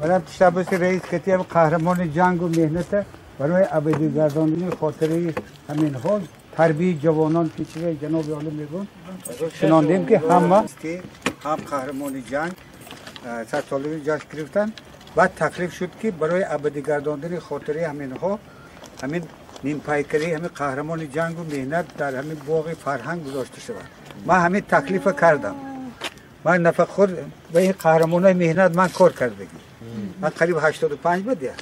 Барам ташаббуси раис кати қаҳрамони ҷангу меҳната барои абадӣ гардондани хотираи ҳаминҳо тарбияи ҷавонон ки чизе ҷаноби олӣ мегӯн шинондем ки ҳама ҳам қаҳрамони ҷанг садсолагӣ ҷашн гирифтанд. Баъд таклиф шуд ки барои абадӣ гардондани хотираи ҳаминҳо ҳамин нимпайкарии ҳамин қаҳрамони ҷангу меҳнат дар ҳамин боғи фарҳанг гузошта шавад. Ман ҳамин таклифа кардам. Ман нафақхӯр ба ин қаҳрамонои меҳнат ман кор кардагӣ. Ман қариб 85 буд я.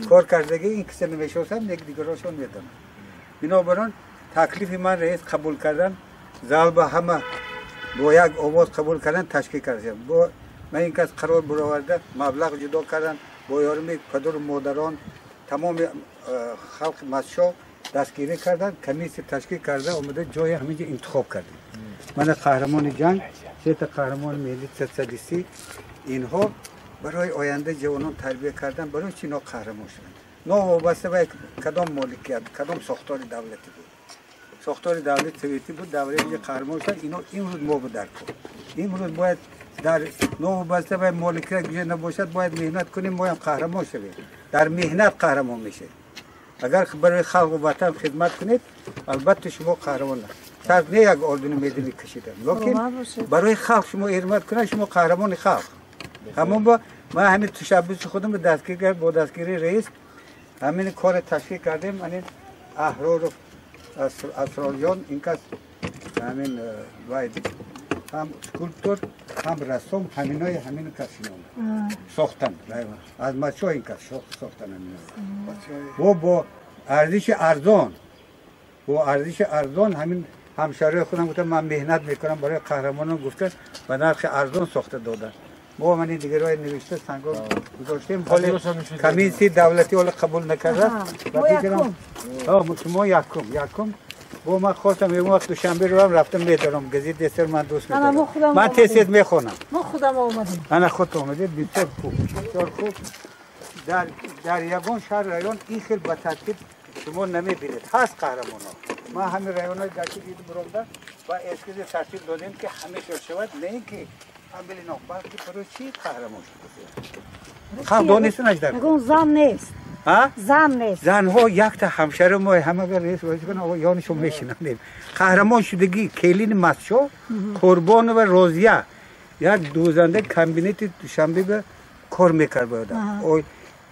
Кор кардагӣ ин киса намешиносам, як дигарошон медонам. Бинобар он таклифи ман раис қабул кардан, зал ба ҳама бо як овоз қабул кардан ташкил кардам. Бо ман ин кас қарор бароварда маблағ ҷудо кардан бо ёрими падару модарон тамоми халқи Мастшоҳ дастгирӣ кардан, комиссия ташкил карда омада ҷои ҳаминҷо интихоб кардем. Мана қаҳрамони ҷанг, сета қаҳрамони меҳнати социалистӣ, инҳо барои оянда ҷавонон тарбия кардан, барои чӣ ино қаҳрамон шуданд? Новобаста ба кадом моликият, кадом сохтори давлатӣ буд. Сохтори давлати советӣ буд, давраи қаҳрамон шуданд, ино имрӯз мо буд дар кор. Имрӯз бояд дар новобаста ба моликият ҷо набошад, бояд меҳнат кунем, моям қаҳрамон шавем. Дар меҳнат қаҳрамон мешавем. Агар барои халқу ватан хидмат кунед, албатта шумо қаҳрамон. Шарт не як ордени медани кашидан, лекин барои халқ шумо хидмат кунед, шумо қаҳрамони халқ. Ҳамон бо ман ҳамин ташаббуси худам дастгир кард бо дастгирии раис ҳамин кор ташкил кардем. Ҳамин Аҳроров Асрорҷон ин кас ҳамин вай ҳам скульптор, ҳам рассом, ҳаминои ҳамин кас шинонда сохтан. Аз Мастшоҳ ин кас сохтан ҳамино. Бо арзиши арзон, бо арзиши арзон ҳамин ҳамшаҳрии худам гуфтам ман меҳнат мекунам барои қаҳрамонон гуфта ба нархи арзон сохта доданд. Мо ман ин дигарҳои навишта санго гузоштем. Ҳоле комиссияи давлатӣ ҳоле қабул накарда. Шумо якум, якум. Бо ман хостам як вақт Душанбе равам, рафтам медорам газет дестер ман дӯст медорам. Ман тез-тез мехонам. Мо худам омадем. Ана худ омадед, бисёр хуб, бисёр хуб. Дар ягон шаҳр район ин хел ба тартиб шумо намебинед. Ҳаст қаҳрамонҳо. Ман ҳамин районҳои гашти дида баромада ва эскизи тартиб додем ки ҳама хел шавад, на ин ки амилино, балки барои чӣ қаҳрамон шуд? Халқ донистанаш дар. Ягон зан нест. Зан нест. Занҳо якта ҳамшари мо ҳамага раис вазифа ёнишон мешинонем. Қаҳрамон шудагӣ келини Мастшоҳ Қурбонова Розия як дӯзанда комбинати Душанбе ба кор мекард ба одам.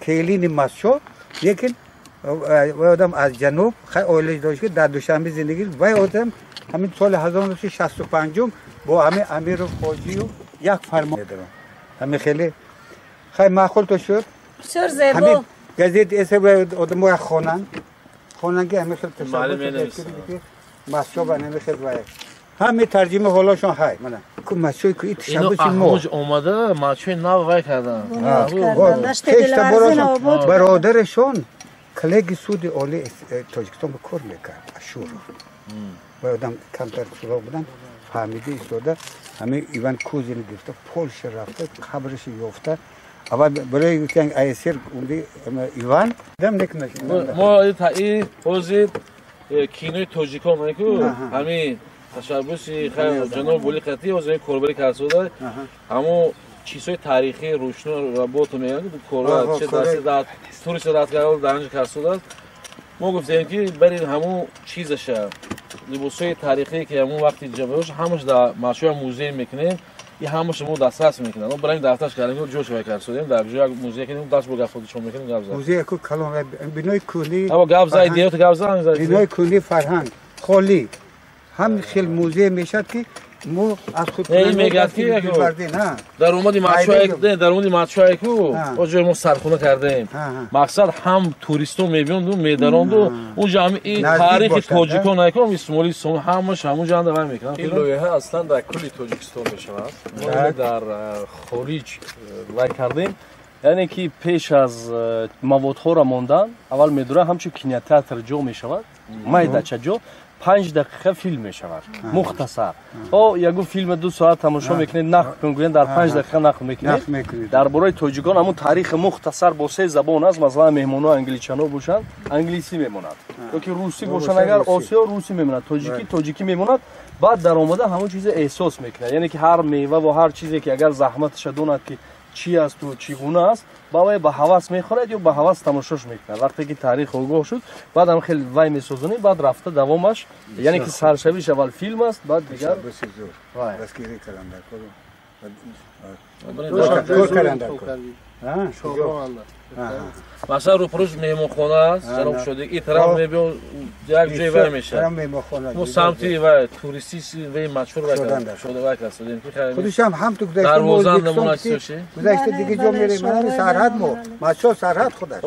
Келини Мастшоҳ, лекин вай одам аз ҷануб хай оилаш дошт ки дар Душанбе зиндагӣ, вай одам ҳамин соли 1965 бо ҳамин Амиров Хоҷиев як фармон медорам. Ҳамин хеле хай маъқул то шуд. Бисёр зебо. Газет эсе одамо як хонанд. Хонанд ки ҳамин хел ташаббус ки Мастшоҳ ба ҳамин хел вай. Ҳамин тарҷима ҳолашон ҳай. Мана ку Мастшоҳ ку ин ташаббуси мо. Ино омада Мастшоҳи нав вай карданд. Бародарашон коллеги суди олии Тоҷикистон ба кор мекард, Ашуров. Вай одам камтар суроғ буданд, фаҳмида истода ҳамин Иван Кузин гирифта, Полша рафта, қабраш ёфта. Аввал барои гуфтан АСР унди Иван дам некунаш. Мо ин ҳозир кинои тоҷикон неку ҳамин ташаббуси ҷаноби Болӣ қатӣ ҳозир корбарӣ карда ҳамо чизҳои таърихӣ рӯшно работа мегӯянд, корба че даст турист рад карда дар инҷо карда. Мо гуфтем ки барин ҳамон чизаша либосҳои таърихие ки ҳамон вақти ҷамъ ҳамаш дар Мастшоҳ музей мекунем, и ҳамаша мо дастрас мекунем. Мо барои дафтарш кардем, ҷош вай кардем, дар ҷо як музей кардем, даст бо гап чон мекунем, гап зад. Музей ку калон бинои кӯҳнӣ. Аба гап зад, идея гап зад. Бинои кӯҳнӣ фарҳанг холӣ. Ҳам хел музей мешад ки мо аз худ мегӯяд ки даромади Мастшоҳ, даромади Мастшоҳ ку о ҷои мо сархона кардем. Мақсад ҳам туристон мебиёнду медаронду онҷо ҳами ин таърихи тоҷикон айком Исмоили Сомонӣ ҳамаш ҳамонҷо анда вай мекунанд. Ин лоиҳа аслан дар кулли Тоҷикистон мешавад. Мо дар хориҷ вай кардем. Яъне ки пеш аз маводҳоро мондан аввал медура ҳамчун кинотеатр ҷо мешавад, майдача ҷо 5 дақиқа филм мешавад, мухтасар. О ягон филм 2 соат тамошо мекунед, нақл кун гӯянд дар 5 дақиқа нақл мекунед. Дар бораи тоҷикон ҳамон таърихи мухтасар бо 3 забон аст. Масалан меҳмонҳо англичано бошанд, англисӣ мемонад, ё ки русӣ бошанд, агар осиё русӣ мемонад, тоҷикӣ тоҷикӣ мемонад. Баъд дар омада ҳамон чизе эҳсос мекунад, яъне ки ҳар мева ва ҳар чизе ки агар заҳматаша донад ки чӣ асту чӣ гуна аст, ба вай ба ҳавас мехӯрад ё ба ҳавас тамошош мекунад. Вақте ки таърих огоҳ шуд, баъд ҳам хеле вай месозонем, баъд рафта давомаш, яъне ки саршавиш аввал филм аст, баъд дигар масалан рӯпарӯш меҳмонхона аст, ҷаноб Шодик, ин тараф мебиём як ҷои вай мешавад. Мо самти вай туристӣ вай машҳур вай шуда вай кардем ки худашам ҳам ту гузашта дарвоза намуна чӣ гузашта дига ҷо мерем, ман сарҳад мо мачо сарҳад худаш.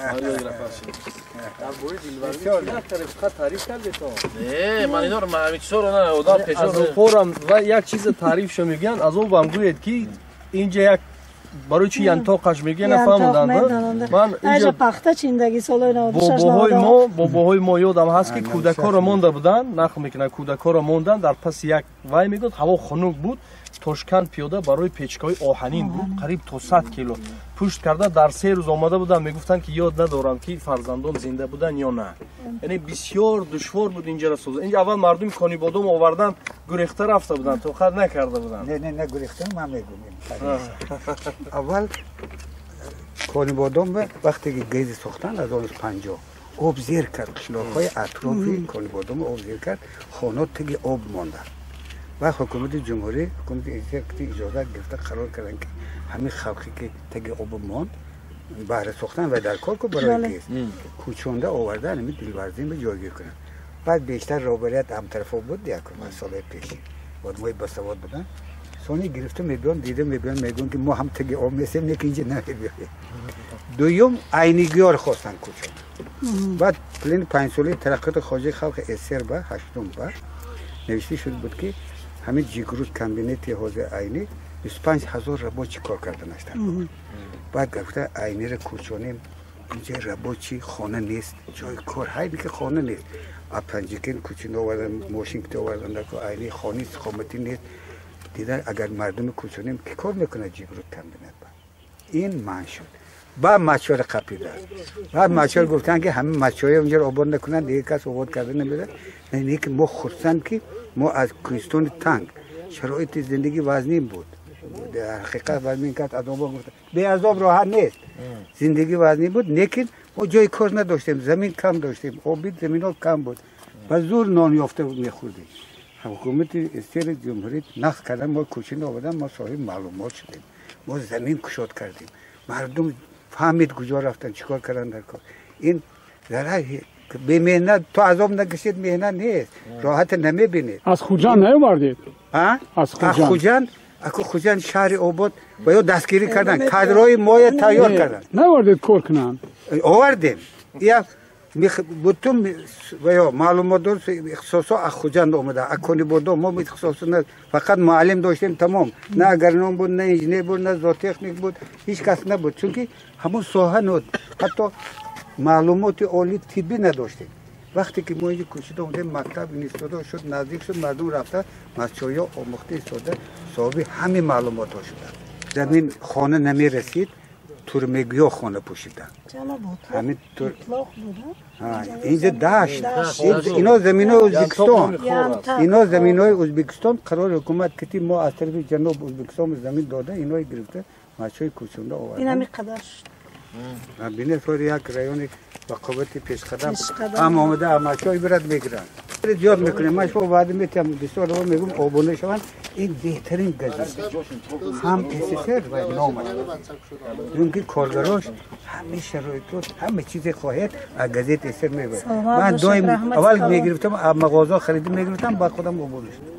Дар бораи дилварзӣ фақат таъриф кардед то? Не, ман инро ҳамин чизҳоро на одам пешо аз опорам ва як чиз таърифшо мегӯянд, аз обам гӯед ки инҷа як барои чи янтоқаш мегӯянд, нафаҳмуданд. Ман инҷа пахта чиндаги солҳои 96 бобоҳои мо ёдам ҳаст ки кӯдакҳоро монда буданд, нақл мекунанд, кӯдакҳоро монданд дар паси як вай мегуфт, ҳаво хунук буд, Тошканд пиёда барои печкаҳои оҳанин буд, қариб то 100 кило пушт карда дар 3 рӯз омада буданд, мегуфтанд ки ёд надорам ки фарзандон зинда буданд ё на. Яъне бисёр душвор буд инҷаро соза. Инҷа аввал мардуми Конибодом овардан, гурехта рафта буданд, тоқат накарда буданд. Не, не, не гурехта, ман мегӯям. Аввал Конибодом вақте ки ГЭС сохтанд аз 1950 об зер кард, қишлоқҳои атрофи Конибодом об зер кард, хона теги об монда. Ва ҳукумати ҷумҳурӣ, ҳукумати иҷозат гирифта қарор карданд ки ҳамин халқе ки теги об монд баҳра сохтан ва дар кор ку барои ГЭС кӯчонда овардан ҳамин Дилварзиро ҷойгир кунанд. Баъд бештар роҳбарият ҳамтарафо буд, як солҳои пеш одамои босавод буданд. Сони гирифта мебиён, дида мебиён, мегӯянд ки мо ҳам теги об местем, не ки инҷа намебиёем. Дуюм Айнигиёр хостанд кӯчон. Баъд плани панҷсолаи тараққиёти хоҷагии халқи СССР ба ҳаштум ба навишта шуд буд ки ҳамин ҷигруд комбинати ҳозир Айнӣ 25 000 рабочий кор карданаш дар кор. Баъд гуфта Айниро кӯчонем, инҷа рабочий хона нест, ҷои кор ҳайне ки хона нест. А Панҷакент кӯчино овардан, мошин ки овардан дар кор, Айнӣ хонаи истиқоматӣ нест. Дидан агар мардуми кӯчонем ки кор мекунад ҷигруд комбинат ба. Ин манъ шуд. Баъд мачҳоро қапидааст. Баъд мачҳоро гуфтанд ки ҳамин мачҳоро инҷо обод накунанд, дигар кас обод карда намедиҳад. Не ки мо хурсанд ки мо аз кӯҳистони танг шароити зиндагӣ вазнин буд. Дар ҳақиқат вазнин кард, аз обод гуфта беазоб роҳат нест. Зиндагӣ вазнин буд, лекин мо ҷои кор надоштем, замин кам доштем, оби заминҳо кам буд. Ба зур нон ёфта мехӯрдем. Ҳукумати СССР ҷумҳурӣ нақл кардан, мо кӯчино овардан, мо соҳиби маълумот шудем. Мо замин кушод кардем. Мардум фаҳмид куҷо рафтан, чӣ кор кардан дар кор. Ин зарар бемеҳнат то азоб накашид, меҳнат нест, роҳат намебинед. Аз Хуҷанд наовардед? Аз Хуҷанд, аку Хуҷанд шаҳри обод ва ё дастгирӣ кардан, кадрҳои моя тайёр кардан. Наовардед кор кунанд? Овардем. Я бутун ва ё маълумотдор ихтисосҳо аз Хуҷанд омада, аз Конибодом мо ихтисосҳо на фақат муаллим доштем, тамом. На агроном буд, на инженер буд, на зоотехник буд, ҳеҷ кас набуд, чунки ҳамон соҳа набуд. Ҳатто маълумоти олии тиббӣ надоштем. Вақте ки мо инҷо кӯчида омадем, мактаб институтҳо шуд, наздик шуд, мардум рафта масчоҳо омӯхта истода соҳиби ҳамин маълумотҳо шуданд. Замин хона намерасид, турмегиё хона пӯшиданд. Ҳамин тур инҷа дашт, ино заминои Ӯзбекистон, ино заминои Ӯзбекистон қарори ҳукумат ки мо аз тарафи ҷануб Ӯзбекистон замин дода, инои гирифта масчоҳои кӯчонда оварданд. Ин ҳамин қадар шуд. Бинед, як райони ба қуввати пешқадам ҳам омада масчоҳ ибрат мегиранд. Зиёд мекунем. Ман шумо ваъда метиҳам, бисёр ва мегӯям обуна шаванд. Ин беҳтарин газет ҳам СССР ва номаш, чунки коргарош ҳама шароитот, ҳама чизе хоҳед аз газет СССР мебарад. Ман доим аввал мегирифтам, аз мағоза харида мегирифтам, баъд худам обуна шудам.